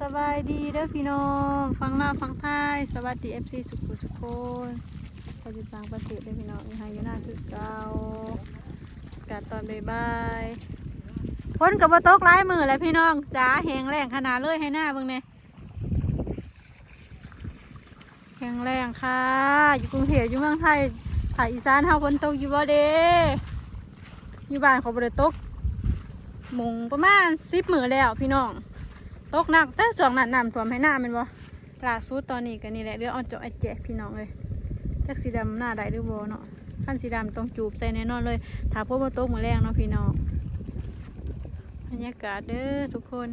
ສະບາຍດີເດີພີ່ນ້ອງ ຝັ່ງລາວຝັ່ງໄທ, ສະຫວັດດີ ເອັຟຊີ ສຸຂູສຸຄົນ ບໍ່ວ່າຢູ່ຕ່າງປະເທດເດີພີ່ນ້ອງ, ຢູ່ໄຮ່ຢູ່ນາຄືເກົ່າ. ອາກາດຕອນບ່າຍໆ ຝົນກໍບໍ່ຕົກຫຼາຍມື້ແລ້ວພີ່ນ້ອງຈ໋າ, ແຫ້ງແລ້ງຂະໜາດເລີຍ ໄຮ່ນາເບິ່ງແດ່. ແຫ້ງແລ້ງຄ່າ. ຢູ່ກຸງເທບ ຢູ່ເມືອງໄທ ພາກອີສານເຮົາຝົນຕົກຢູ່ບໍ່ເດ? ຢູ່ບ້ານຂ້ອຍບໍ່ໄດ້ຕົກ ໝົງປະມານສິບມື້ແລ້ວພີ່ນ້ອງ, ຕົກໜັກແຕ່ຊ່ວງນັ້ນນ້ຳຖ້ວມໄຮ່ນາແມ່ນບໍ່? ລ່າສຸດຕອນນີ້ກໍນີ້ແຫຼະ ເຫຼືອອອນຈອກແອດແຈກພີ່ນ້ອງເອີຍ, ຈັກຊິດຳນາໄດ້ຫຼືບໍ່ເນາະ? ຄັນຊິດຳຕ້ອງຈູບໃສ່ແນ່ນອນເລີຍ ຖ້າຝົນບໍ່ຕົກມື້ແລງເນາະພີ່ນ້ອງ. ບັນຍາກາດເດີທຸກຄົນ.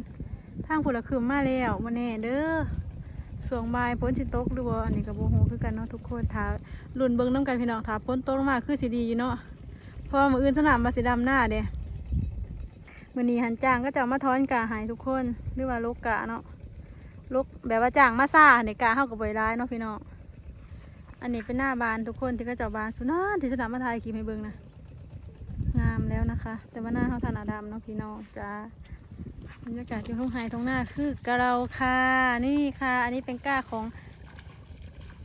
ທາງພຸ້ນລະຄຶ້ມມາແລ້ວ ບໍ່ແນ່ເດີ ຊ່ວງບ່າຍຝົນຊິຕົກຫຼືບໍ່ ອັນນີ້ກໍບໍ່ຮູ້ຄືກັນເນາະທຸກຄົນ. ຖ້າລຸ້ນເບິ່ງນຳກັນພີ່ນ້ອງ, ຖ້າຝົນຕົກລົງມາຄືຊິດີຢູ່ເນາະ ເພາະວ່າມື້ອື່ນສະໜາມວ່າຊິດຳນາເດ້. ມື້ນີ້ຫັ້ນຈ້າງເຂົາເຈົ້າມາຖອນກ້າໃຫ້ທຸກຄົນ ຫຼືວ່າລົກກ້າເນາະ, ລົກແບບວ່າຈ້າງມາຊາໃຫ້ ກ້າເຮົາກໍບໍ່ໄດ້ຫຼາຍເນາະພີ່ນ້ອງ. ອັນນີ້ເປັນນາບານທຸກຄົນ ທີ່ເຂົາເຈົ້າບານສຸນັ້ນ ທີ່ສະໜາມມາຖ່າຍຄລິບໃຫ້ເບິ່ງນະ. ງາມແລ້ວນະຄະ ແຕ່ວ່ານາເຮົາທ່ານອາດຳເນາະພີ່ນ້ອງຈ໋າ. ບັນຍາກາດຢູ່ທົ່ງໄຮ່ທົ່ງນາຄືເກົ່າຄ່າ. ນີ້ຄ່າ ອັນນີ້ເປັນກ້າຂອງ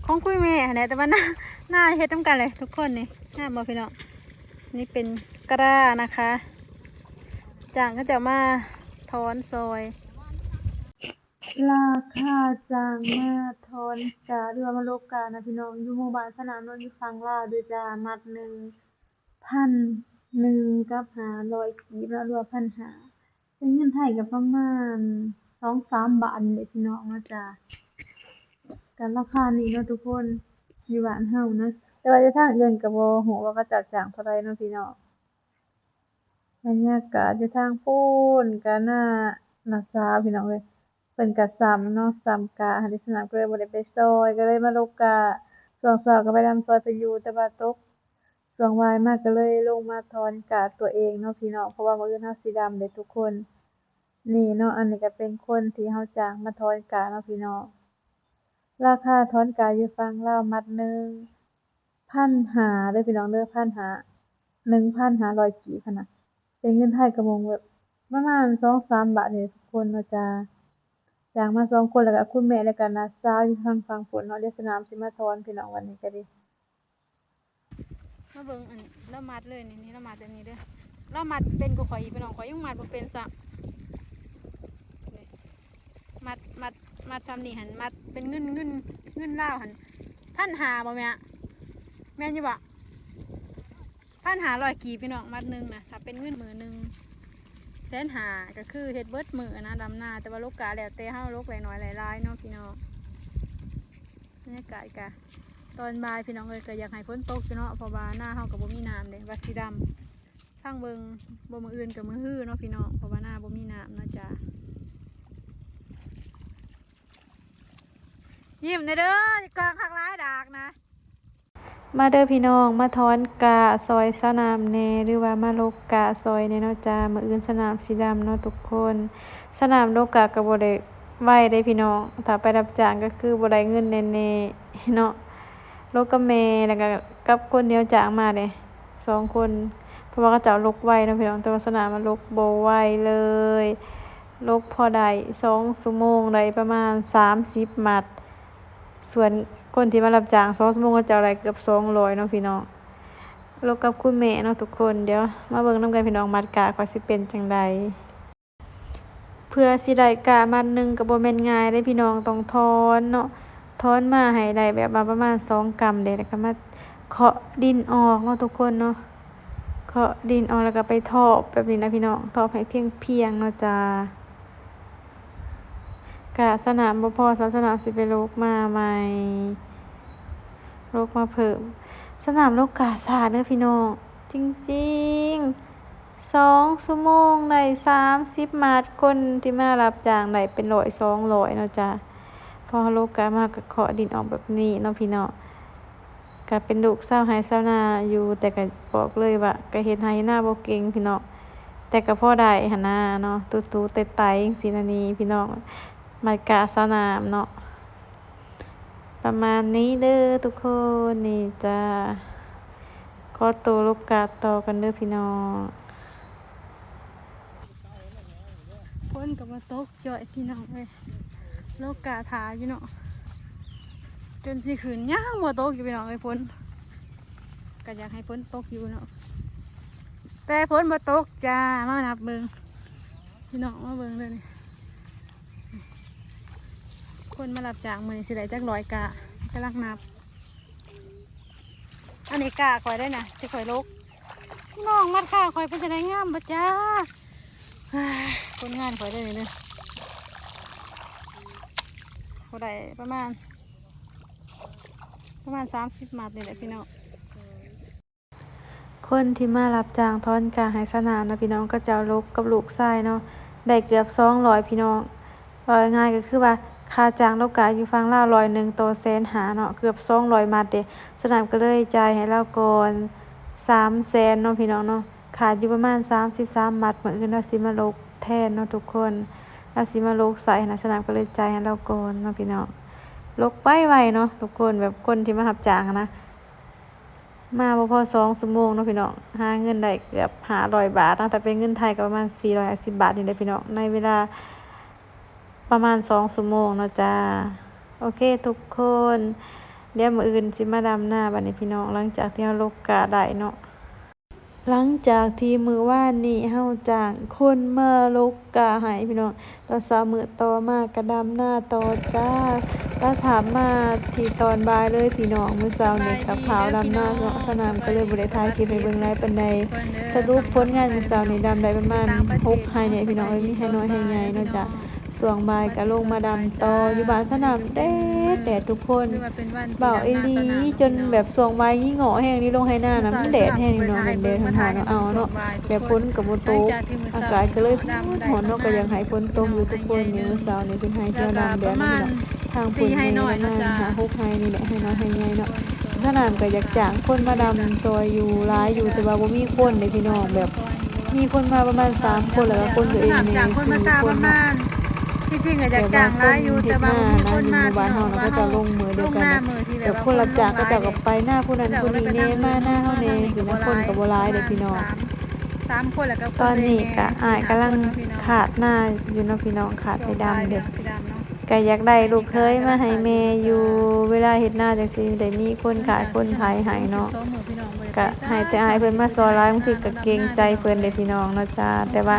ຂອງຄຸຍແມ່ຫັ້ນແຫຼະ ແຕ່ວ່ານາ ນາເຮັດນຳກັນເລີຍທຸກຄົນ. ນີ້ງາມບໍ່ພີ່ນ້ອງ? ນີ້ເປັນກ້ານະຄະ ຈ້າງເຂົາເຈົ້າມາຖອນຊ່ອຍ. ລາຄາຈ້າງມາຖອນກ້າ ຫຼືວ່າມາລົກກ້ານະພີ່ນ້ອງ ຢູ່ໝູ່ບ້ານສະໜາມເນາະ ຢູ່ຝັ່ງລາວເດີຈ້າ, ມັດໜຶ່ງ ພັນໜຶ່ງກັບຫ້າຮ້ອຍກີບເນາະ ຫຼືວ່າພັນຫ້າ ເປັນເງິນໄທກໍປະມານສອງສາມບາດນີ້ແຫຼະພີ່ນ້ອງເນາະຈ້າ. ກໍລາຄານີ້ເນາະທຸກຄົນ ຢູ່ບ້ານເຮົານະ, ແຕ່ວ່າຢູ່ທາງອື່ນກໍບໍ່ຮູ້ວ່າເຂົາເຈົ້າຈ້າງເທົ່າໃດເນາະພີ່ນ້ອງ. ບັນຍາກາດຢູ່ທາງພຸ້ນກໍໜ້າ ນ້າສາວພີ່ນ້ອງເອີຍ ເພິ່ນກະຊ້ຳເນາະ ຊ້ຳກ້າຫັ້ນເດ ສະໜາມກໍເລີຍບໍ່ໄດ້ໄປຊ່ອຍ ກໍເລີຍມາລົກກ້າ. ຊ່ວງເຊົ້າກໍໄປດຳຊ່ອຍເພິ່ນຢູ່ ແຕ່ວ່າຕົກ ຊ່ວງບ່າຍມາກໍເລີຍລົງມາຖອນກ້າຕົວເອງເນາະພີ່ນ້ອງ ເພາະວ່າມື້ອື່ນເຮົາຊິດຳເດ້ທຸກຄົນ. ນີ້ເນາະ ອັນນີ້ກໍເປັນຄົນທີ່ເຮົາຈ້າງມາຖອນກ້າເນາະພີ່ນ້ອງ. ລາຄາຖອນກ້າຢູ່ຝັ່ງລາວມັດໜຶ່ງ ພັນຫ້າເດີພີ່ນ້ອງເດີ ພັນຫ້າ ໜຶ່ງພັນຫ້າຮ້ອຍກີບຫັ້ນນະ ເປັນເງິນໄທກໍໝົງແບບປະມານສອງສາມບາດນີ້ທຸກຄົນເນາະຈ້າ. ຈ້າງມາສອງຄົນ ແລ້ວກໍຄຸນແມ່ ແລ້ວກໍນ້າສາວຢູ່ທາງຝັ່ງພຸ້ນເນາະ. ດຽວສະໜາມຊິມາຖອນພີ່ນ້ອງ ວັນນີ້ກໍດີ. ມາເບິ່ງອັນລາວມັດເລີຍ ນີ້ ນີ້ລາວມັດແບບນີ້ເດີ ລາວມັດເປັນກວ່າຂ້ອຍອີກພີ່ນ້ອງ ຂ້ອຍຍັງມັດບໍ່ເປັນຊ້ຳ. ມັດ ມັດ ມັດຊ່ຳນີ້ຫັ້ນ ມັດເປັນເງິນ ເງິນ ເງິນລາວຫັ້ນ ພັນຫ້າ ບໍ່ແມ່ນ ແມ່ນຢູ່ບໍ່? ພັນຫ້າຮ້ອຍກີບພີ່ນ້ອງ ມັດໜຶ່ງນະ. ຖ້າເປັນເງິນມື້ໜຶ່ງ ແສນຫ້າ ກໍຄືເຮັດເບິດມື້ນະ ດຳນາ. ແຕ່ວ່າລົກກ້າແລ້ວແຕ່ເຮົາ ລົກໄດ້ໜ້ອຍໄດ້ຫຼາຍເນາະພີ່ນ້ອງ. ບັນຍາກາດກະຕອນບ່າຍພີ່ນ້ອງເອີຍ ກໍຢາກໃຫ້ຝົນຕົກຢູ່ເນາະ ເພາະວ່ານາເຮົາກໍບໍ່ມີນ້ຳເດ້ ວ່າຊິດຳ. ຟັງເບິ່ງ ບໍ່ ມື້ອື່ນກັບມື້ຮືເນາະພີ່ນ້ອງ ເພາະວ່ານາບໍ່ມີນ້ຳເນາະຈ້າ. ຍິ້ມແດ່ເດີ ກອງຄັກຫຼາຍດາກນະ. ມາເດີພີ່ນ້ອງ ມາຖອນກ້າຊ່ອຍສະໜາມແດ່ ຫຼືວ່າມາລົກກ້າຊ່ອຍແດ່ເນາະຈ້າ. ມື້ອື່ນສະໜາມຊິດຳເນາະທຸກຄົນ. ສະໜາມລົກກ້າກໍບໍ່ໄດ້ໄວເດ້ພີ່ນ້ອງ ຖ້າໄປຮັບຈ້າງກໍຄືບໍ່ໄດ້ເງິນແນ່ໆເນາະ. ລົກກັບແມ່ ແລ້ວກໍກັບຄົນທີ່ເຮົາຈ້າງມາເດ້ ສອງຄົນ ເພາະວ່າເຂົາເຈົ້າລົກໄວເນາະພີ່ນ້ອງ ແຕ່ວ່າສະໜາມມັນລົກບໍ່ໄວເລີຍ. ລົກພໍໄດ້ສອງຊົ່ວໂມງ ໄດ້ປະມານສາມສິບມັດ. ສ່ວນຄົນທີ່ມາຮັບຈ້າງສອງຊົ່ວໂມງ ເຂົາເຈົ້າໄດ້ເກືອບສອງຮ້ອຍເນາະພີ່ນ້ອງ. ລົກກັບຄຸນແມ່ເນາະທຸກຄົນ. ດຽວມາເບິ່ງນຳກັນພີ່ນ້ອງ ມັດກ້າຂ້ອຍຊິເປັນຈັ່ງໃດ. ເພື່ອຊິໄດ້ກ້າມັດໜຶ່ງກໍບໍ່ແມ່ນງ່າຍເດ້ພີ່ນ້ອງ ຕ້ອງຖອນເນາະ ຖອນມາໃຫ້ໄດ້ແບບວ່າປະມານສອງກຳເດ້ ແລ້ວກໍມາເຄາະດິນອອກເນາະທຸກຄົນເນາະ ເຄາະດິນອອກ ແລ້ວກໍໄປຖອບແບບນີ້ນະພີ່ນ້ອງ ຖອບໃຫ້ພຽງໆເນາະຈ້າ. ກະສະໜາມບໍ່ພໍ ສາວສະໜາມຊິໄປລົກມາໃໝ່ ລົກມາເພີ່ມ. ສະໜາມລົກກ້າຊ້າເດີພີ່ນ້ອງ ຈິງໆ ສອງຊົ່ວໂມງໄດ້ສາມສິບມັດ ຄົນທີ່ມາຮັບຈ້າງໄດ້ເປັນຮ້ອຍສອງຮ້ອຍເນາະຈ້າ. ພໍເຮົາລົກກ້າມາກໍເຄາະດິນອອກແບບນີ້ເນາະພີ່ນ້ອງ. ກະເປັນລູກຊາວໄຮ່ຊາວນາຢູ່ ແຕ່ກະບອກເລີຍວ່າກະເຮັດໄຮ່ເຮັດນາບໍ່ເກັ່ງພີ່ນ້ອງ ແຕ່ກະພໍໄດ້ຫັ້ນນາເນາະ ຕູໆໄຕ່ໆຈັ່ງຊີ້ນະນີ້ພີ່ນ້ອງ. ມັດກ້າສະໜາມເນາະ ປະມານນີ້ເດີທຸກຄົນ ນີ້ຈ້າ ຂໍໂຕລົກກ້າຕໍ່ກັນເດີພີ່ນ້ອງ. ຝົນກໍບໍ່ຕົກຈ້ອຍພີ່ນ້ອງເອີຍ ໂລກກະຖ້າຢູ່ເນາະ ຈົນຊິຂຶ້ນ ຍັງບໍ່ຕົກຢູ່ພີ່ນ້ອງເອີຍ. ຝົນ ກໍຢາກໃຫ້ຝົນຕົກຢູ່ເນາະ ແຕ່ຝົນບໍ່ຕົກຈ້າ. ມານັບເບິ່ງ ພີ່ນ້ອງມາເບິ່ງເດີນີ້ ຄົນມາຮັບຈ້າງມື້ນີ້ຊິໄດ້ຈັກຮ້ອຍກະ ກຳລັງນັບ. ອັນນີ້ກະຂ້ອຍໄດ້ນະ ທີ່ຂ້ອຍລົກ. ນ້ອງມັດກະຂ້ອຍເປັນຈັ່ງໃດ ງາມບໍ່ຈ້າ? ຜົນງານຂ້ອຍໄດ້ນີ້ເດີ ບໍ່ໄດ້ປະມານ ປະມານສາມສິບມັດນີ້ແຫຼະພີ່ນ້ອງ. ຄົນທີ່ມາຮັບຈ້າງຖອນກະໃຫ້ສະໜາມນະພີ່ນ້ອງ ເຂົາເຈົ້າລົກກັບລູກຊາຍເນາະ ໄດ້ເກືອບສອງຮ້ອຍພີ່ນ້ອງ. ເວົ້າງ່າຍໆກໍຄືວ່າຄ່າຈ້າງລົກກະຢູ່ຝັ່ງລາວຮ້ອຍໜຶ່ງຕໍ່ແສນຫ້າເນາະ ເກືອບສອງຮ້ອຍມັດເດ້. ສະໜາມກໍເລີຍຈ່າຍໃຫ້ລາວກ່ອນສາມແສນເນາະພີ່ນ້ອງເນາະ ຂາດຢູ່ປະມານສາມສິບສາມມັດ. ມື້ອື່ນລາວຊິມາລົກແທນເນາະທຸກຄົນ ລາວຊິມາລົກໃສ່ຫັ້ນນະ ສະໜາມກໍເລີຍຈ່າຍໃຫ້ລາວກ່ອນເນາະພີ່ນ້ອງ. ລົກໄວໆເນາະທຸກຄົນ ແບບຄົນທີ່ມາຮັບຈ້າງຫັ້ນນະ ມາບໍ່ພໍສອງຊົ່ວໂມງເນາະພີ່ນ້ອງ ຫາເງິນໄດ້ເກືອບຫ້າຮ້ອຍບາດເນາະ ຖ້າເປັນເງິນໄທກໍປະມານສີ່ຮ້ອຍຫ້າສິບບາດນີ້ແຫຼະພີ່ນ້ອງ ໃນເວລາປະມານສອງຊົ່ວໂມງເນາະຈ້າ. ໂອເຄທຸກຄົນ ດຽວມື້ອື່ນຊິມາດຳນາບັດນີ້ພີ່ນ້ອງ ຫຼັງຈາກທີ່ເຮົາລົກກະໄດ້ເນາະ. ຫຼັງຈາກທີ່ມື້ວານນີ້ເຮົາຈ້າງຄົນມາລົກກະໃຫ້ພີ່ນ້ອງ ຕອນເຊົ້າມື້ຕໍ່ມາກໍດຳນາຕໍ່ຈ້າ. ຕັດພາບມາທີ່ຕອນບ່າຍເລີຍພີ່ນ້ອງ ມື້ເຊົ້ານີ້ກໍຟ້າວດຳນາເນາະ ສະໜາມກໍເລີຍບໍ່ໄດ້ຖ່າຍຄລິບໃຫ້ເບິ່ງຫຼາຍປານໃດ. ສະຫຼຸບຜົນງານມື້ເຊົ້ານີ້ດຳໄດ້ປະມານຫົກໄຮ່ນີ້ພີ່ນ້ອງເອີຍ ມີໄຮ່ນ້ອຍໄຮ່ໃຫຍ່ເນາະຈ້າ. ຊ່ວງບ່າຍກໍລົງມາດຳຕໍ່ຢູ່ບ້ານສະໜາມ ແດດ ແດດທຸກຄົນ ເວົ້າອີ່ຫຼີ ຈົນແບບຊ່ວງບ່າຍງີ້ເງາະແຮງນີ້ ລົງໄຮ່ນານະ ມັນແດດແຮງເນາະ ແດດໆຮ້ອນໆເນາະ ເອົາເນາະ ແບບຝົນກໍບໍ່ຕົກ ອາກາດກໍເລີຍຮ້ອນໆເນາະ ກໍຢາກໃຫ້ຝົນຕົກຢູ່ທຸກຄົນ. ມື້ເຊົ້ານີ້ເປັນໄຮ່ທີ່ເຮົາດຳແລ້ວເນາະ ທາງພຸ້ນມີປະມານຫ້າຫົກໄຮ່ນີ້ແຫຼະ ໄຮ່ນ້ອຍໄຮ່ໃຫຍ່ເນາະ. ສະໜາມກໍຢາກຈ້າງຄົນມາດຳຊ່ອຍຢູ່ຫຼາຍຢູ່ ແຕ່ວ່າບໍ່ມີຄົນເດ້ພີ່ນ້ອງ ແບບ ມີຄົນມາປະມານສາມຄົນ ແລ້ວກໍຄົນຕົວເອງແດ່ສີ່ຄົນເນາະ. ທີ່ຈິງກໍຢາກຈ້າງຫຼາຍຢູ່ ແບບວ່າຄົນເຮັດນານະ ຢູ່ໝູ່ບ້ານເຮົານະ ເຂົາເຈົ້າລົງມື້ດຽວກັນ ແບບຄົນຮັບຈ້າງເຂົາເຈົ້າກໍໄປນາຜູ້ນັ້ນຜູ້ນີ້ແດ່ ມານາເຮົາແດ່ຊີ້ນະ ຄົນກໍບໍ່ຫຼາຍເດ້ພີ່ນ້ອງ. ຕອນນີ້ກໍອ້າຍກຳລັງຄາດນາຢູ່ເນາະພີ່ນ້ອງ ຄາດໃຫ້ດຳເດ້. ກະຢາກໄດ້ລູກເຂີຍມາໃຫ້ແມ່ຢູ່ ເວລາເຮັດນາຈັ່ງຊີ້ ໄດ້ມີຄົນຂາດຄົນໄຖໃຫ້ເນາະ ກະໃຫ້ແຕ່ອ້າຍເພິ່ນມາຊ່ອຍຫຼາຍ ບາງທີກະເກງໃຈເພິ່ນເດ້ພີ່ນ້ອງເນາະຈ້າ. ແຕ່ວ່າ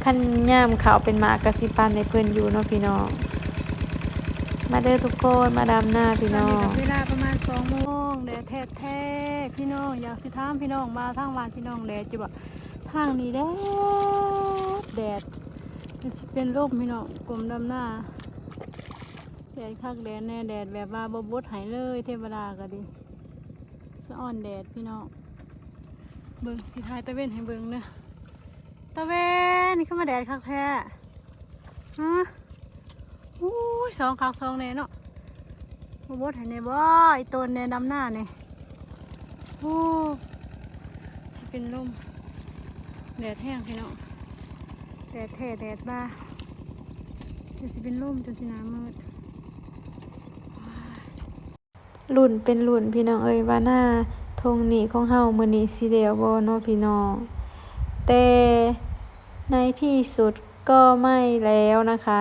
ຄັນຍາມເຂົ້າເປັນໝາກກະຊິປັ່ນໃຫ້ເພິ່ນຢູ່ເນາະພີ່ນ້ອງ. ມາເດີທຸກຄົນ ມາດຳນາພີ່ນ້ອງ. ຕອນນີ້ກະເວລາປະມານສອງໂມງ ແດດແທ້ໆ ພີ່ນ້ອງ. ຢາກຊິຖາມພີ່ນ້ອງວ່າທາງບ້ານພີ່ນ້ອງແດດຢູ່ບໍ່? ທາງນີ້ແດດ ແດດ ຊິເປັນລົມພີ່ນ້ອງ ກົມດຳນາ ແດດຄັກແດດແນ່ ແດດແບບວ່າບໍ່ບົດໃຫ້ເລີຍ ເທວະດາກໍດີ ສະອອນແດດພີ່ນ້ອງ. ເບິ່ງ ຊິຖ່າຍຕາເວັນໃຫ້ເບິ່ງເດີ ຕາເວັນ ນີ້ຄືມາແດດຄັກແທ້ ຮະ. ໂອ້ຍ ສອງຄັກສອງແນ່ເນາະ ບໍ່ບົດໃຫ້ແນ່ບໍ່ ອີ່ຕົນແນ່ດຳນານີ້. ໂອ້ ຊິເປັນລົມ ແດດແຮງພີ່ນ້ອງ ແດດແທ້ແດດວ່າ ຈົນຊິເປັນລົມ ຈົນຊິໜ້າມືດ. ລຸ້ນເປັນລຸ້ນພີ່ນ້ອງເອີຍ ວ່ານາທົ່ງນີ້ຂອງເຮົາມື້ນີ້ຊິແລ້ວບໍ່ເນາະພີ່ນ້ອງ. ແຕ່ໃນທີ່ສຸດກໍໄໝ້ແລ້ວນະຄະ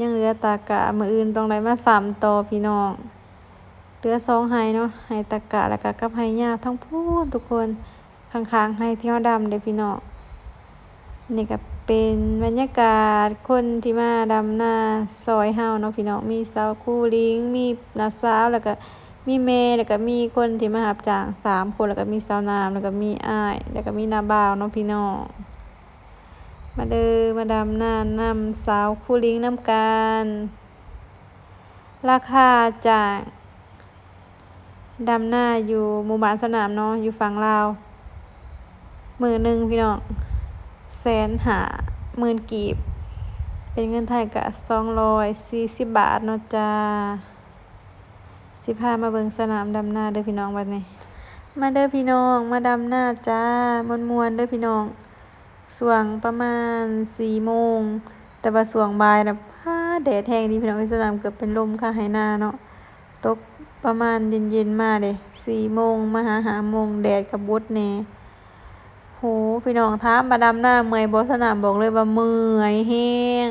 ຍັງເຫຼືອຕາກະ ມື້ອື່ນຕ້ອງໄດ້ມາຊ້ຳຕໍ່ພີ່ນ້ອງ. ເຫຼືອສອງໄຮ່ເນາະ ໄຮ່ຕາກະ ແລ້ວກະກັບໄຮ່ຍາວທາງພຸ້ນທຸກຄົນ ຂ້າງໆໄຮ່ທີ່ເຮົາດຳເດ້ພີ່ນ້ອງ. ນີ້ກະເປັນບັນຍາກາດຄົນທີ່ມາດຳນາຊ່ອຍເຮົາເນາະພີ່ນ້ອງ. ມີສາວຄູລິງ ມີນ້າສາວ ແລ້ວກະມີແມ່ ແລ້ວກະມີຄົນທີ່ມາຮັບຈ້າງສາມຄົນ ແລ້ວກະມີສາວນ້ຳ ແລ້ວກະມີອ້າຍ ແລ້ວກະມີນ້າບ່າວເນາະພີ່ນ້ອງ. ມາເດີ ມາດຳນານຳສາວຄູລິງນຳກັນ. ລາຄາຈ້າງດຳນາຢູ່ໝູ່ບ້ານສະໜາມເນາະ ຢູ່ຝັ່ງລາວ ມື້ໜຶ່ງພີ່ນ້ອງ ແສນຫ້າໝື່ນກີບ ເປັນເງິນໄທກະສອງຮ້ອຍສີ່ສິບບາດເນາະຈ້າ. ຊິພາມາເບິ່ງສະໜາມດຳນາເດີພີ່ນ້ອງ ບັດນີ້. ມາເດີພີ່ນ້ອງ ມາດຳນາຈ້າ ມ່ວນໆເດີພີ່ນ້ອງ. ຊ່ວງປະມານສີ່ໂມງ ແຕ່ວ່າຊ່ວງບ່າຍນະ ປາດ ແດດແຮງອີ່ຫຼີພີ່ນ້ອງເອີຍ ສະໜາມເກືອບເປັນລົມຄາໄຮ່ນາເນາະ. ຕົກປະມານເຢັນໆມາເດ້ ສີ່ໂມງມາຫາຫ້າໂມງ ແດດກະບົດແດ່. ໂຫ ພີ່ນ້ອງຖາມວ່າດຳນາເມື່ອຍບໍ່? ສະໜາມບອກເລີຍວ່າເມື່ອຍແຮງ.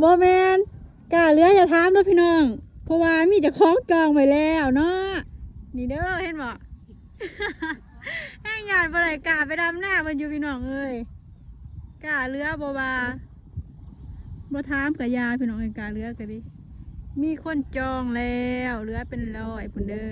ບໍ່ແມ່ນ ກ້າເຫຼືອຢ່າຖາມເດີພີ່ນ້ອງ ເພາະວ່າມີເຈົ້າຂອງຈອງໄວ້ແລ້ວເນາະ. ນີ້ເດີ ເຫັນບໍ່? ແຮງຢ້ານບໍ່ໄດ້ກ້າໄປດຳນາເພິ່ນຢູ່ພີ່ນ້ອງເອີຍ. ກ້າເຫຼືອບໍ່ວ່າ ບໍ່ຖາມກະຢ່າພີ່ນ້ອງເອີຍ ກ້າເຫຼືອກະດີ ມີຄົນຈອງແລ້ວ ເຫຼືອເປັນຮ້ອຍພຸ້ນເດີ.